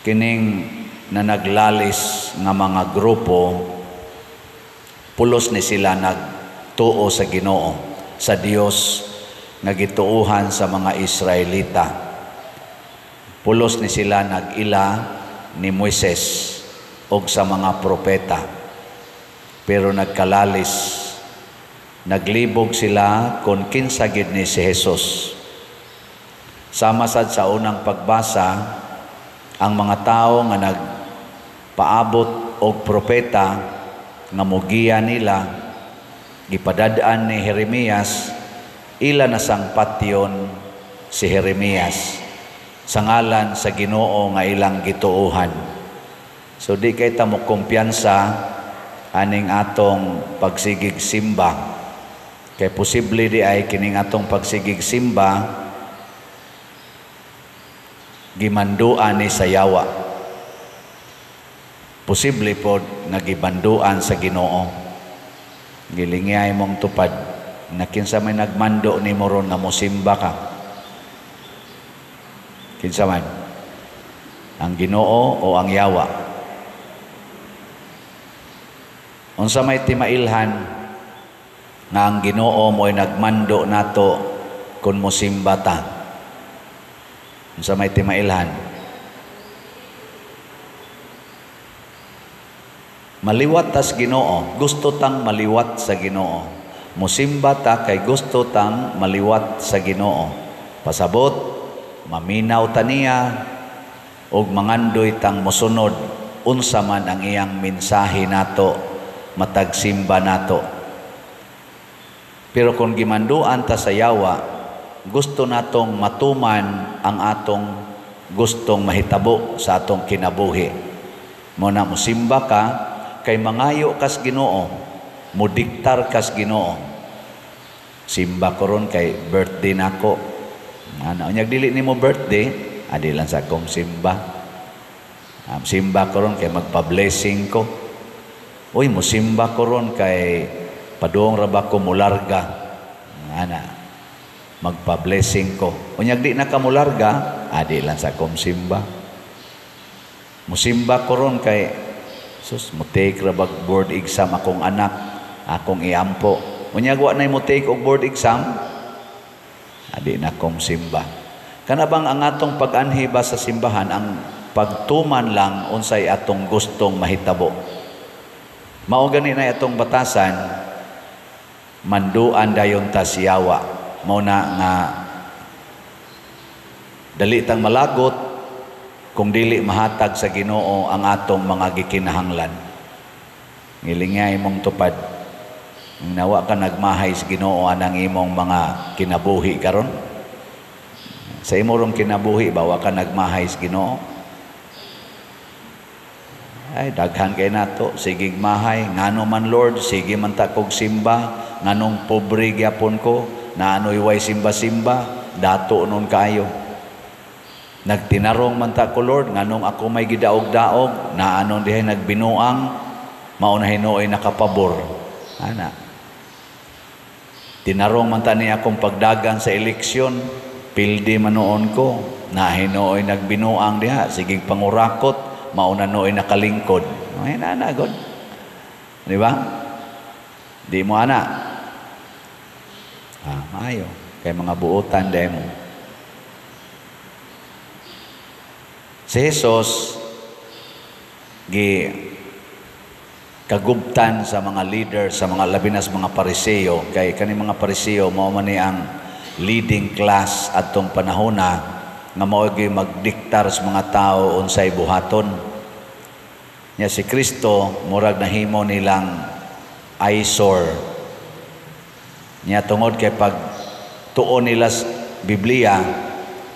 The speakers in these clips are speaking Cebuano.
Kining na naglalis nga mga grupo, pulos ni sila nagtuo sa Ginoo, sa Dios nga gituohan sa mga Israelita. Pulos ni sila nag-ila ni Moises og sa mga propeta. Pero nagkalalis, naglibog sila kung kinsa gid ni si Jesus. Sama sad sa unang pagbasa, ang mga tao nga nagpaabot og propeta nga mugiya nila, gipadad-an ni Jeremias, ila na sang patyon si Jeremias sa ngalan sa Ginoo nga ilang gituohan. So di kay ta mo kumpiyansa aning atong pagsigig simba. Kay posible di ay kining atong pagsigig simba gimanduan ni sa yawa. Posible pod nga gibanduan sa Ginoo. Gilingay mong tupad na kinsa may nagmando nimo ron nga mosimba ka. Kinsa man? Ang Ginoo o ang yawa? Unsa may timailhan nga ang Ginoo mo'y nagmando nato kun mosimba ta? Unsa may timailhan? Maliwat tas Ginoo, gusto tang maliwat sa Ginoo. Musimba ta kay gusto tang maliwat sa Ginoo. Pasabot, maminaw ta niya ug mangandoy tang mosunod unsa man ang iyang mensahe nato matag simba nato. Pero kung gimanduan ta sa yawa, gusto natong matuman ang atong gustong mahitabo sa atong kinabuhi. Mo na mosimba ka kay mangayo kas Ginoo, modiktar kas Ginoo. Simba ko ron kay birthday nako. Ano, unyag dili nimo birthday, adi lang sa akong simba. Simba ko ron kay magpa-blessing ko. Uy, mosimba ko ron kay padung ra ba ko mularga. Ana, magpa-blessing ko. Unyag di na ka mularga, adi lang sa akong simba. Musimba ko ron kay sus, mo-take ra bag board exam akong anak, akong iampo. Unyag wa nay mo-take og board exam, adi na akong simba. Kana bang ang atong pag-anhi ba sa simbahan, ang pagtuman lang unsay atong gustong mahitabo. Mao gani na atong batasan, manduan dayon ta siyawa. Mao na nga dali tang malagot kung dili mahatag sa Ginoo ang atong mga gikinahanglan. Ngilingay mong tupad. Nawa ka nagmahay sa Ginoo anang imong mga kinabuhi karon. Sa imo rong kinabuhi ba wa ka nagmahay sa Ginoo? Ay, daghan kay nato, sige mahay, ngano man Lord, sige man ta kog simba, nganong pobre gyapon ko, naanoy way simba-simba, dato nun kaayo. Nagtinarong man ta ko Lord, nganong ako may gidaog-daog, naanon dihay nagbinuang, mao na hinuoy nakapabor. Ana. Tinarong man ta ni akong pagdagan sa eleksyon, pildi man noon ko, na hinuoy nagbinuang diha, sige pangurakot, mauna nooy nakalingkod. Ay, na, God. Di ba? Di mo ana. Ah, maayo. Kay mga buotan dahil mo. Si Jesus, gi kagubtan sa mga leader, sa mga labinas mga Pariseo, kay kani mga Pariseo, mao man ni ang leading class atong panahona, nga mao gyud magdiktar sa mga tao unsay buhaton. Nya si Kristo murag nahimo nilang eyesore. Nya tungod kay pag tuon nila sa Biblia,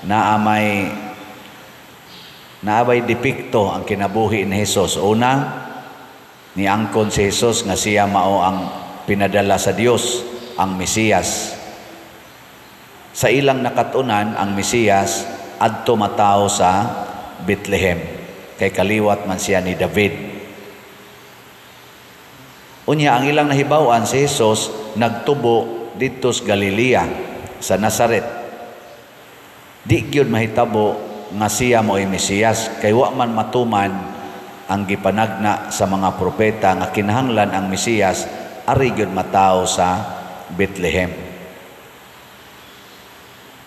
naa may depekto ang kinabuhi ni Jesus. Una, niangkon si Jesus nga siya mao ang pinadala sa Dios, ang Mesiyas. Sa ilang nakatunan, ang Mesiyas adto matao sa Bethlehem, kay kaliwat man siya ni David. Unya ang ilang nahibaw-an, si Jesus nagtubo didto sa Galilea, sa Nazaret. Di gyud mahitabo nga siya mo'y Mesiyas kay wa man matuman ang gipanagna sa mga propeta nga kinahanglan ang Mesiyas ari gyud matawo sa Bethlehem.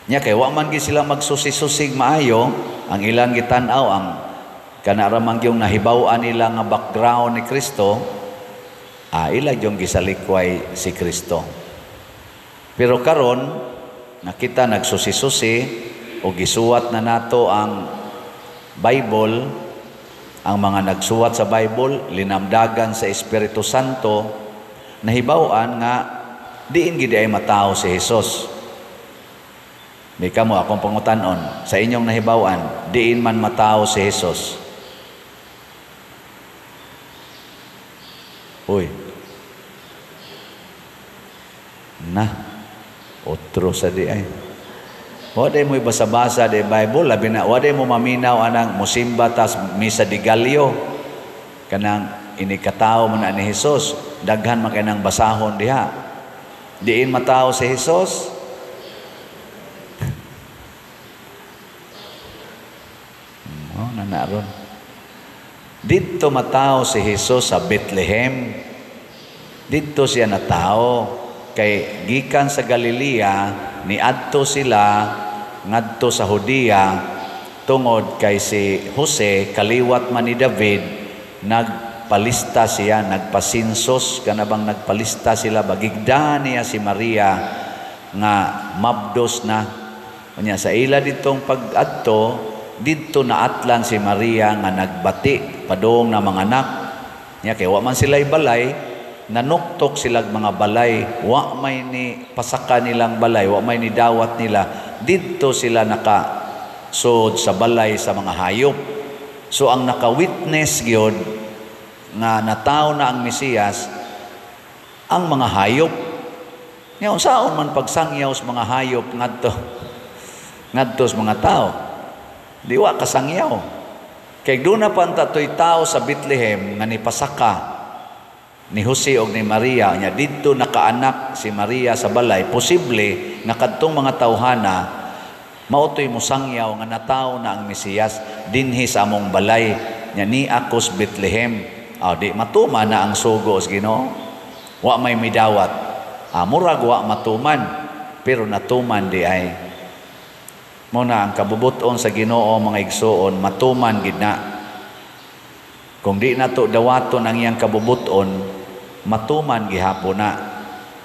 Nya kay wa man gyud sila magsusi-susig maayo, ang ilang gitan-aw ang kana ra man gyung nahibaw-an nila nga background ni Kristo, ila gyung gisalikway si Kristo. Pero karon nakita nagsusi-susi o gisuwat na nato ang Bible, ang mga nagsuwat sa Bible linamdagan sa Espiritu Santo, nahibaw-an nga diin gid ay matawo si Jesus. Di kamo akong pangutan-on, sa inyong nahibaw-an, diin man matawo si Jesus? Uy. Na. Otro sa di ay. Wa day mo basa-basa di Bible, labi na wa day mo maminaw anang musimba tas misa di Gallo. Kanang inikatawo man na ni Jesus, daghan man kay nang basahon diha. Diin matawo si Jesus? Oh, nanaron. Didto matawo si Jesus sa Bethlehem. Didto siya natao kay gikan sa Galilea niadto sila ngadto sa Judea tungod kay si Jose kaliwat man ni David, nagpalista siya, nagpasinsos kana bang nagpalista sila bagigda niya si Maria nga mabdos na. Unya sa ila ditong pag-adto didto naatlan si Maria nga nagbati padung na mga anak niya kay wa man sila'y balay, nanuktok silag mga balay, wa may ni pasaka nilang balay, wa may ni dawat nila, didto sila nakasud sa balay sa mga hayop. So ang naka-witness gyud nga natawo na ang Mesiyas ang mga hayop. Nya unsaon man pagsangyaw sa mga hayop ngadto ngadto sa mga tao? Di wa kasangyaw. Kay doon na pa ang tatoy tao sa Bethlehem nga nipasaka ni Jose og ni Maria, nya didto nakaanak si Maria sa balay, posible nga kadtong mga tawhana mao toy mosangyaw nga natawo na ang Mesiyas dinhi sa among balay, nya ni akos Bethlehem. Di matuman na ang sugo sa Ginoo. Wa may midawat. Murag wa matuman, pero natuman di ay. Mo na ang kabubuton sa Ginoo mga igsuon, matuman gid na. Kung di nato dawaton ang iyang kabubuton, matuman gihapon na.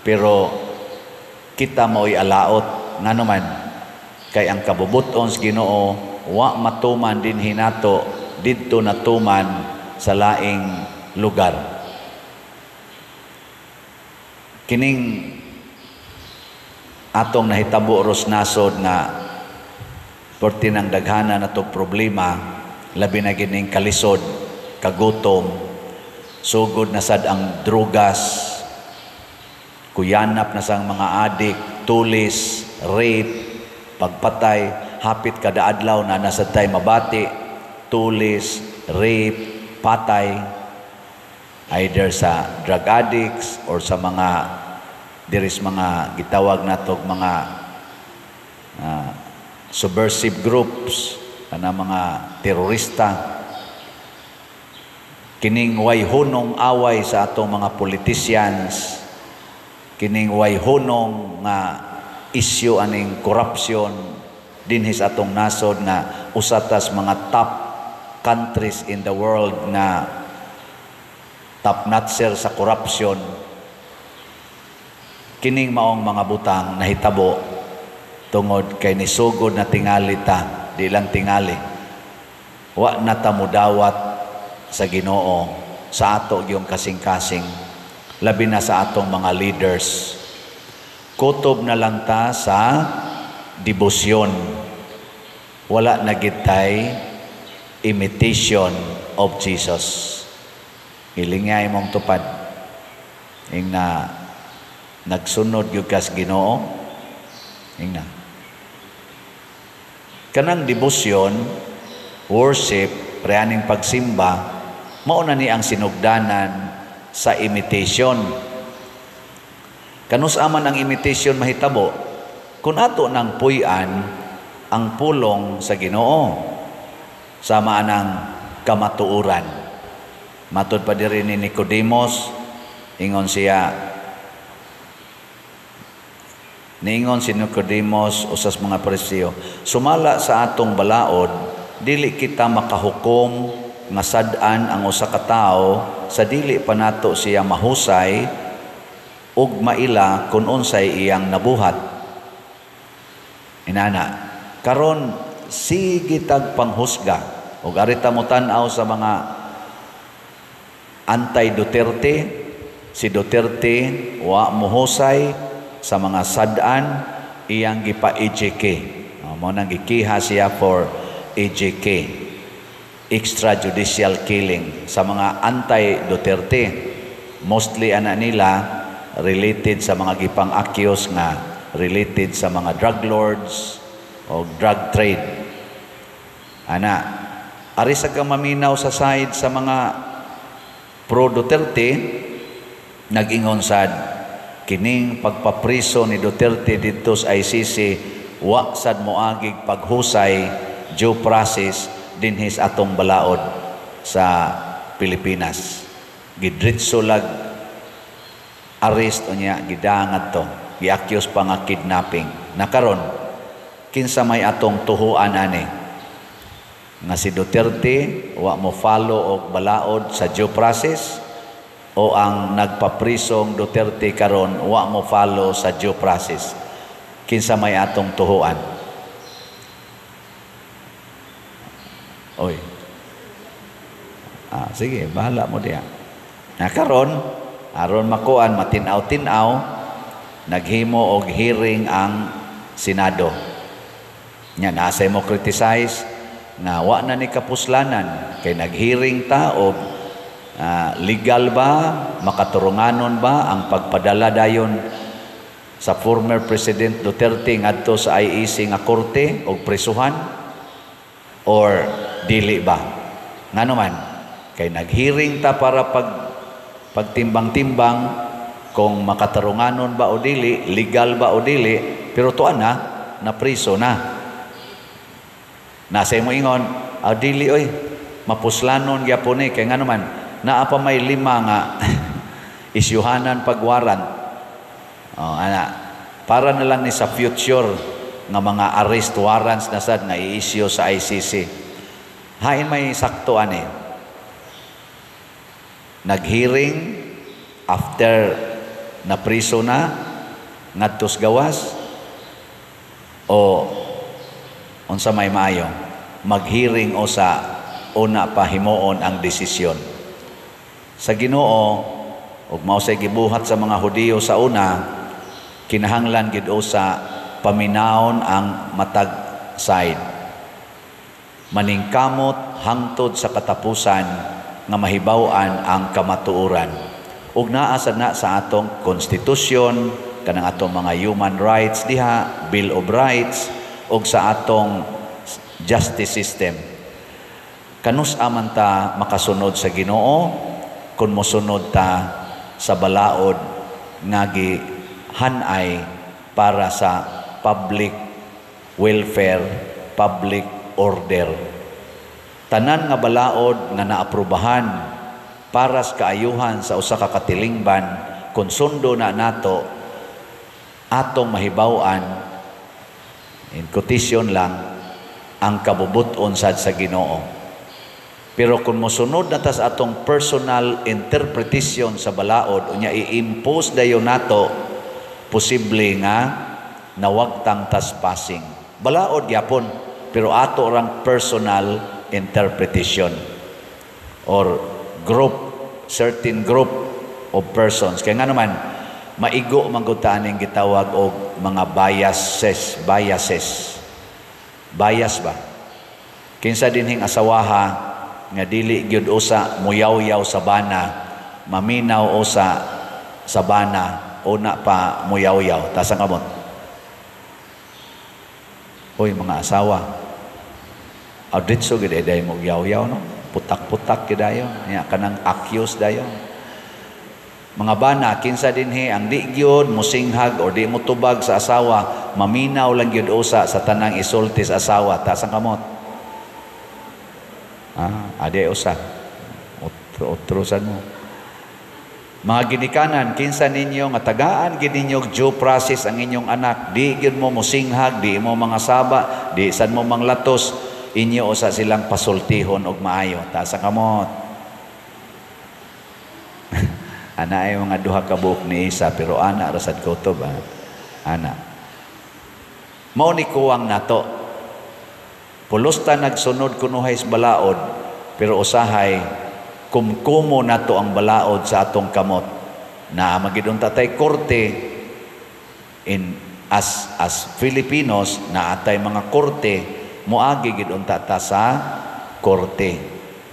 Pero kita mao'y alaot ngano man kay ang kabubuton sa Ginoo wa matuman dinhi nato, didto natuman sa laing lugar. Kining atong nahitabo ros nasod nga perti ng daghana na to problema, labi na gining kalisod, kagutom, sugod na sad ang drugas, kuyanap na sang mga adik, tulis, rape, pagpatay, hapit kada adlaw na nasa tay mabati, tulis, rape, patay, either sa drug addicts or sa mga diris mga gitawag natog mga subversive groups, kana mga terorista. Kining way hunong away sa atong mga politicians, kining way hunong nga issue aning corruption dinhi sa atong nasod nga usa tas mga top countries in the world nga top notcher sa corruption. Kining maong mga butang nahitabo tungod kay nisugod na tingali ta, di lang tingali. Wa na ta mudawat sa Ginoo sa ato gyung kasing-kasing, labi na sa atong mga leaders. Kutob na lang ta sa debosyon. Wala na gid tay imitation of Jesus. Ilingay mong tupad. Ing na nagsunod gyud kas Ginoo. Ing na. Kanang debosyon, worship, preaning pagsimba, mao na ni ang sinugdanan sa imitation. Kanus aman ang imitation mahitabo? Kung ato nang puy-an ang pulong sa Ginoo. Sama anang kamatuoran. Matud pa diri ni Nicodemus, ingon siya, niingon si Nicodemus usas mga Pariseo, sumala sa atong balaod, dili kita makahukom nga sad-an ang usa ka tawo sa dili pa nato siya mahusay ug maila kun unsay iyang nabuhat. Inana, karon sige tag panghusga ug arita mo tan-aw sa mga anti-Duterte, si Duterte wa mohusay sa mga sad-an, iyang gipa-EJK. Mo nang gikiha siya for EJK, extrajudicial killing, sa mga anti-Duterte. Mostly ana nila related sa mga gipang-accuse nga related sa mga drug lords o drug trade. Ana, ari sa kang maminaw sa side sa mga pro Duterte, nag-ingon sad kining pagpapriso ni Duterte didto sa ICC wa sad moagig paghusay, due process dinhi sa atong balaod sa Pilipinas. Gidritso lag arrest, unya gidangat to, gi-accuse pa nga kidnapping. Nakaron, kinsa may atong tuhuan ani? Nga si Duterte wa mo follow og balaod sa due process o ang nagpaprisong Duterte karon wa mo follow sa due process? Kinsa may atong tuhuan? Oy. Ah, sige, bahala mo diya. Na karon, aron makuan matin-aw-tin-aw, naghimo og hearing ang Senado. Nya nasa mo criticize nga wa na ni kapuslanan kay naghearing ta og legal ba, makaturunganon ba ang pagpadala dayon sa former President Duterte ngadto sa IEC nga korte og prisuhan or dili ba? Ngano man kay naghearing ta para pagtimbang-timbang kung makatarunganon ba o dili, legal ba o dili, pero tuan na, napriso na. Nasa mo ingon, ah, dili oy, mapuslanon gyapon ni kay ngano man naa pa may 5 nga isyuhanan pagwaran. Oh, ana, para na lang ni sa future nga mga arrest warrants na sad nga i-issue sa ICC. Hain may sakto ani. Naghearing after na priso na ngadtos gawas o unsa may maayo maghearing o sa una pa himuon ang desisyon sa Ginoo. Ug mao say gibuhat sa mga Hudiyo sa una, kinahanglan gid sa paminawon ang matag side, maningkamot hangtod sa katapusan nga mahibaw-an ang kamatuoran. Ug naa sad na sa atong konstitusyon, kanang atong mga human rights diha, Bill of Rights, ug sa atong justice system. Kanus-a man ta makasunod sa Ginoo kun mosunod ta sa balaod nga gihan-ay para sa public welfare, public order. Tanan nga balaod nga naaprubahan para sa kaayuhan sa usa ka katilingban, kun sundo na nato, atong mahibaw-an, in quotation lang, ang kabubut-on sad sa Ginoo. Pero kung mosunod na ta sa atong personal interpretation sa balaod, unya i-impose dayon nato, posible nga nawagtang tas passing. Balaod gyapon, pero ato rang personal interpretation or group, certain group of persons. Kaya nga naman, maigo man gud ta aning gitawag og mga biases, biases. Bias ba? Kinsa dinhing asawaha nga dili gyud usa muyaw-yaw sa bana, maminaw usa sa bana, una pa muyaw-yaw. Taas ang kamot. Hoy mga asawa, aditso gid day mo yaw-yaw, no? Putak-putak gid dayon. Nya kanang accuse dayon. Mga bana, kinsa dinhi ang di gyud mosinghag o di motubag sa asawa, maminaw lang gyud usa sa tanang isulti sa asawa. Taas ang kamot. Ah, adi usa. Otro, otro sad mo. Mga ginikanan, kinsa ninyo nga tagaan gid ninyo due process ang inyong anak, di gyud mo mosinghag, di mo mga saba, di sad mo manglatos, inyo usa silang pasultihon og maayo. Taas ang kamot. Ana ay mga duha ka buok ni isa, pero ana ra sad kutob ba? Ana. Mao ni kuwang nato. Pulos ta nagsunod kunuhay sa balaod, pero usahay kumkumo nato ang balaod sa atong kamot. Na magid unta tay korte in as Filipinos, na atay mga korte, moagi gid unta ta sa korte,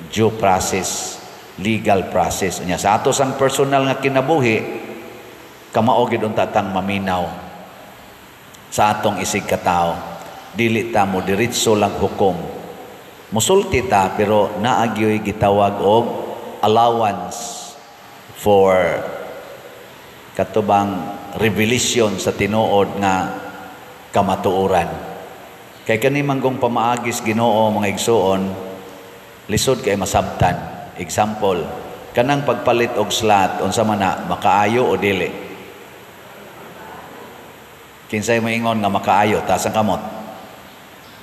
due process, legal process. Unya sa ato sang personal nga kinabuhi, kamao gid unta tang maminaw sa atong isig katao. Dili ta mo diretso lang hukom. Musulti ta, pero naagyoy gitawag og allowance for katubang revelation sa tinuod nga kamatuoran. Kay kani manggong pamaagis Ginoo, mga igsuon, lisod kay masabtan. Example, kanang pagpalit og slot, unsa man na, makaayo o dili? Kinsay moingon nga makaayo, taas ang kamot.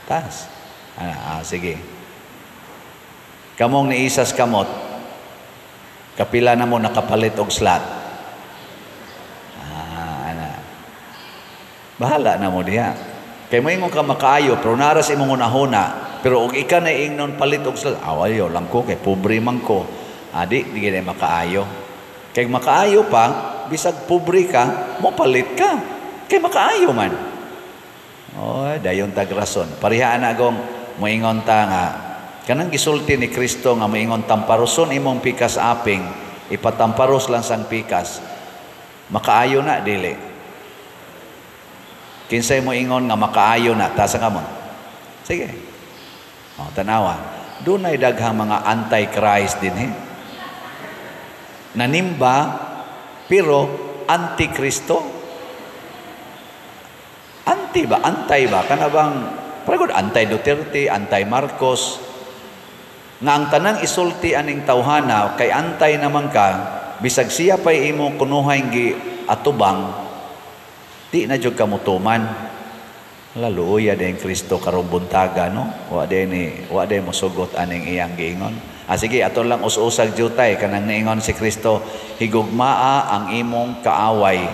Taas. Sige. Kamong niisas kamot, kapila na mo nakapalit og slot? Ana. Bahala na mo diha. Kay moingon ka makaayo, pero naras imong hunahuna, pero og ika na ingnon palit og slot, awayo lang ko kay pobre man ko. Adi, di gid makaayo. Kay makaayo pa, bisag pobre ka, mo palit ka. Kay makaayo man. Oy, dayon tag rason. Pareha na gong moingon ta nga kanang gisulti ni Kristo nga moingon tamparoson imong pikas aping, ipatamparos lang sang pikas. Makaayo na dili? Kinsay moingon nga makaayo na, taas ang kamot. Sige. O, tanawa. Dunay daghang mga anti-Christ din eh. Nanimba pero anti-Kristo. Anti ba? Antay ba? Kana bang paragod anti-Duterte, anti-Marcos? Nga ang tanang isulti aning tawhana kay antay naman ka, bisag siya pa'y imong kunuhay gi atubang, di na jud ka mutuman. Laluya din Kristo karong buntaga, no? Wa din ni, wa din mosugot aning iyang giingon. Sige, ato lang us-usag jutay kanang niingon si Kristo, higugmaa ang imong kaaway.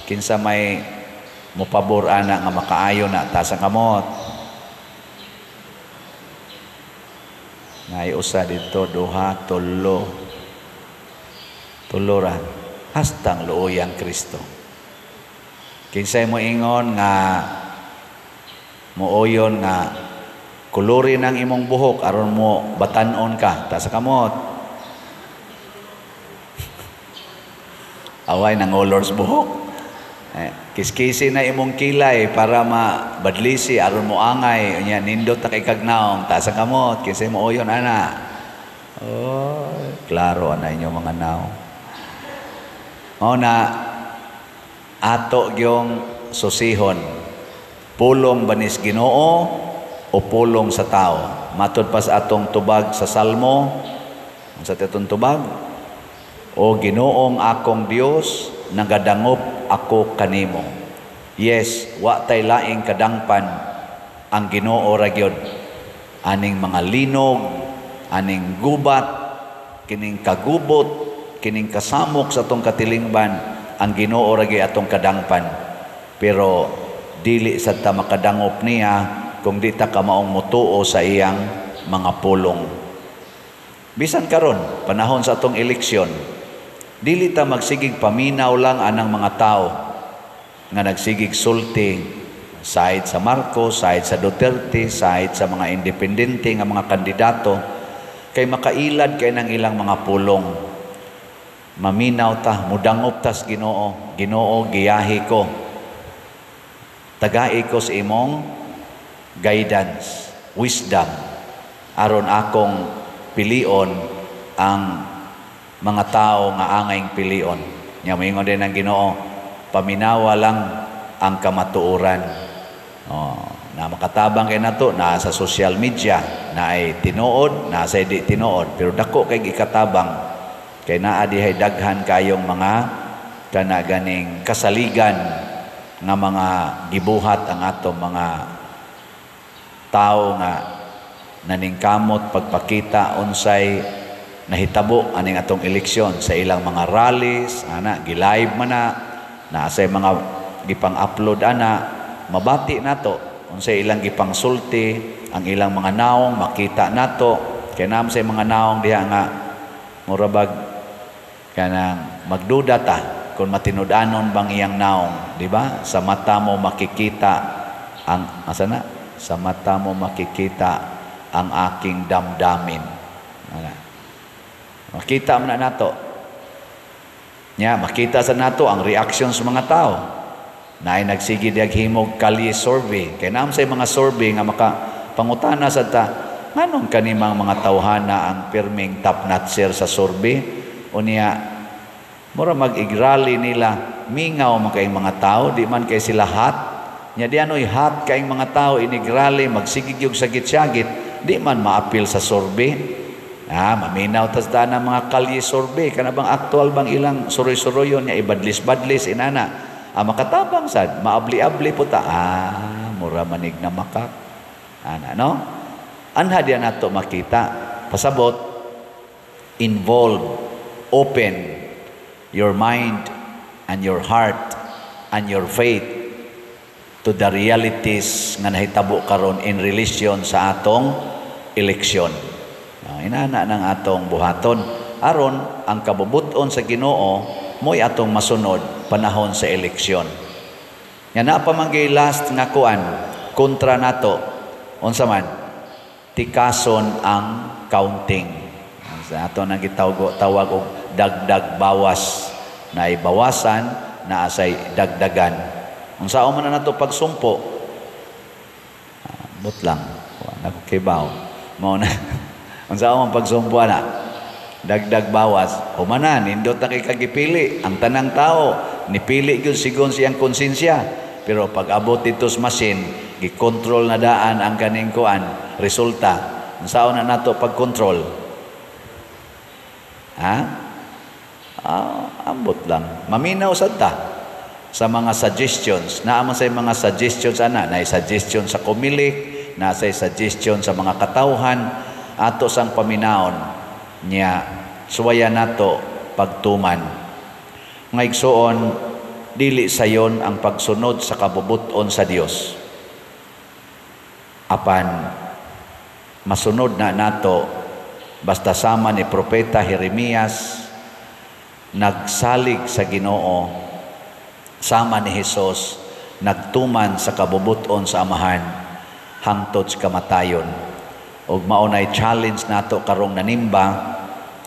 Kinsa may mopabor ana nga makaayo na, taas ang kamot. Naay usa dito, duha, tulo. Tulo ra. Hastang luoyang Kristo. Kinsay mo ingon nga mooyon nga kulurin ang imong buhok aron mo batan-on ka, taas ang kamot. Away nangolors buhok. Kiskisi na imong kilay para mabadlisi aron mo angay, unya nindot ta kay kagnaong, taas ang kamot. Kinsay mo oyon ana? Oh, klaro ana inyo mga naong. Mao na ato gyung susihon, pulong banis Ginoo o pulong sa tao. Matud pa sa atong tubag sa Salmo, unsa atong tubag? O Ginoong akong Dios, nagadangop ako kanimo. Yes, wa tay laing kadangpan ang Ginoo ra gyud. Aning mga linog, aning gubat, kining kagubot, kining kasamok sa atong katilingban, ang Ginoo ra gyud atong kadangpan. Pero dili sad ta makadangop niya kung di ta kamaong motuo sa iyang mga pulong. Bisan karon, panahon sa atong eleksyon, dili ta magsigig paminaw lang anang mga tao nga nagsigig sulti side sa Marcos, side sa Duterte, side sa mga independente nga mga kandidato, kay makailad kay nang ilang mga pulong. Maminaw ta, mudangop tas Ginoo. Ginoo, giyahi ko. Tagai ko sa imong guidance, wisdom, aron akong pilion ang mga tao nga angayng pilion. Nya moingon din ang Ginoo, paminawa lang ang kamatuoran. Oh, Na makatabang kay nato na sa social media na ay tinuod, na sa di tinuod, pero dako kay gikatabang kay naa dihay daghan kayong mga kana ganing kasaligan nga mga gibuhat ang atong mga tao nga naningkamot pagpakita unsay nahitabo aning atong eleksyon sa ilang mga rallies ana, gi-live man na, naa say mga gipang-upload ana. Mabati nato unsay ilang gipangsulti, ang ilang mga naong makita nato, kay naa say mga naong diha nga mura bag kanang magduda ta kung matinud-anon bang iyang naong, di ba? Sa mata mo makikita ang asa na? Sa mata mo makikita ang aking damdamin. Ana. Makita man na nato. Nya, makita sa nato ang reaction sa mga tao. Naay nagsige diyag himog kalye survey. Kay naa say mga survey nga maka pangutana sa ta, nganong kanimang mga tawhana ang pirming top notcher sa survey? Unya, mura mag-igrally nila, mingaw man kayong mga tao, di man kay sila hot. Nya di ano'y hot kayong mga tao, inigrally, magsigig yung sagit-sagit, di man maapil sa survey. Ah, maminaw tas daan ang mga kalye survey, kana bang actual bang ilang suroy-suroyon niya, ibadlis-badlis, inana. Ah, makatabang sad, maabli-abli po ta. Ah, mura manig na makak. Ana, no? Anha diyan nato makita. Pasabot, involve, open your mind and your heart and your faith to the realities nga nahitabo karon in relation sa atong eleksyon. Inana ng atong buhaton aron ang kabubuton sa Ginoo mo'y atong masunod panahon sa eleksyon. Nga naa pa man gay last nga kuan kontra nato, unsa man? Tikason ang counting. Sa ato nang gitawag tawag og dagdag bawas, na ibawasan na asay dagdagan. Unsa man na nato pagsumpo? But lang wa na ko kibaw mao na. Unsa man pagsumpo ana? Dagdag bawas. Humana nindot na kay kagipili ang tanang tao, nipili gyud sigon siyang konsensya, pero pag abot dito sa machine, gikontrol na daan ang kaning kuan resulta. Unsa na nato pagkontrol? Ha? Ah, ambot lang. Maminaw sad ta sa mga suggestions. Naa man say mga suggestions ana, na suggestion sa Comelec, na say suggestion sa mga katawhan, ato sang paminaon niya, suwaya nato pagtuman. Mga igsuon, dili sayon ang pagsunod sa kabubuton sa Dios. Apan masunod na nato basta sama ni Propeta Jeremias, nagsalig sa Ginoo, sama ni Hesus, nagtuman sa kabubuton sa Amahan hangtod sa kamatayon. Og mao nay challenge nato karong nanimba,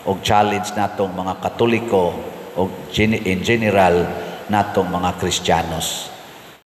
og challenge natong mga Katoliko, og in general natong mga Kristiyanos.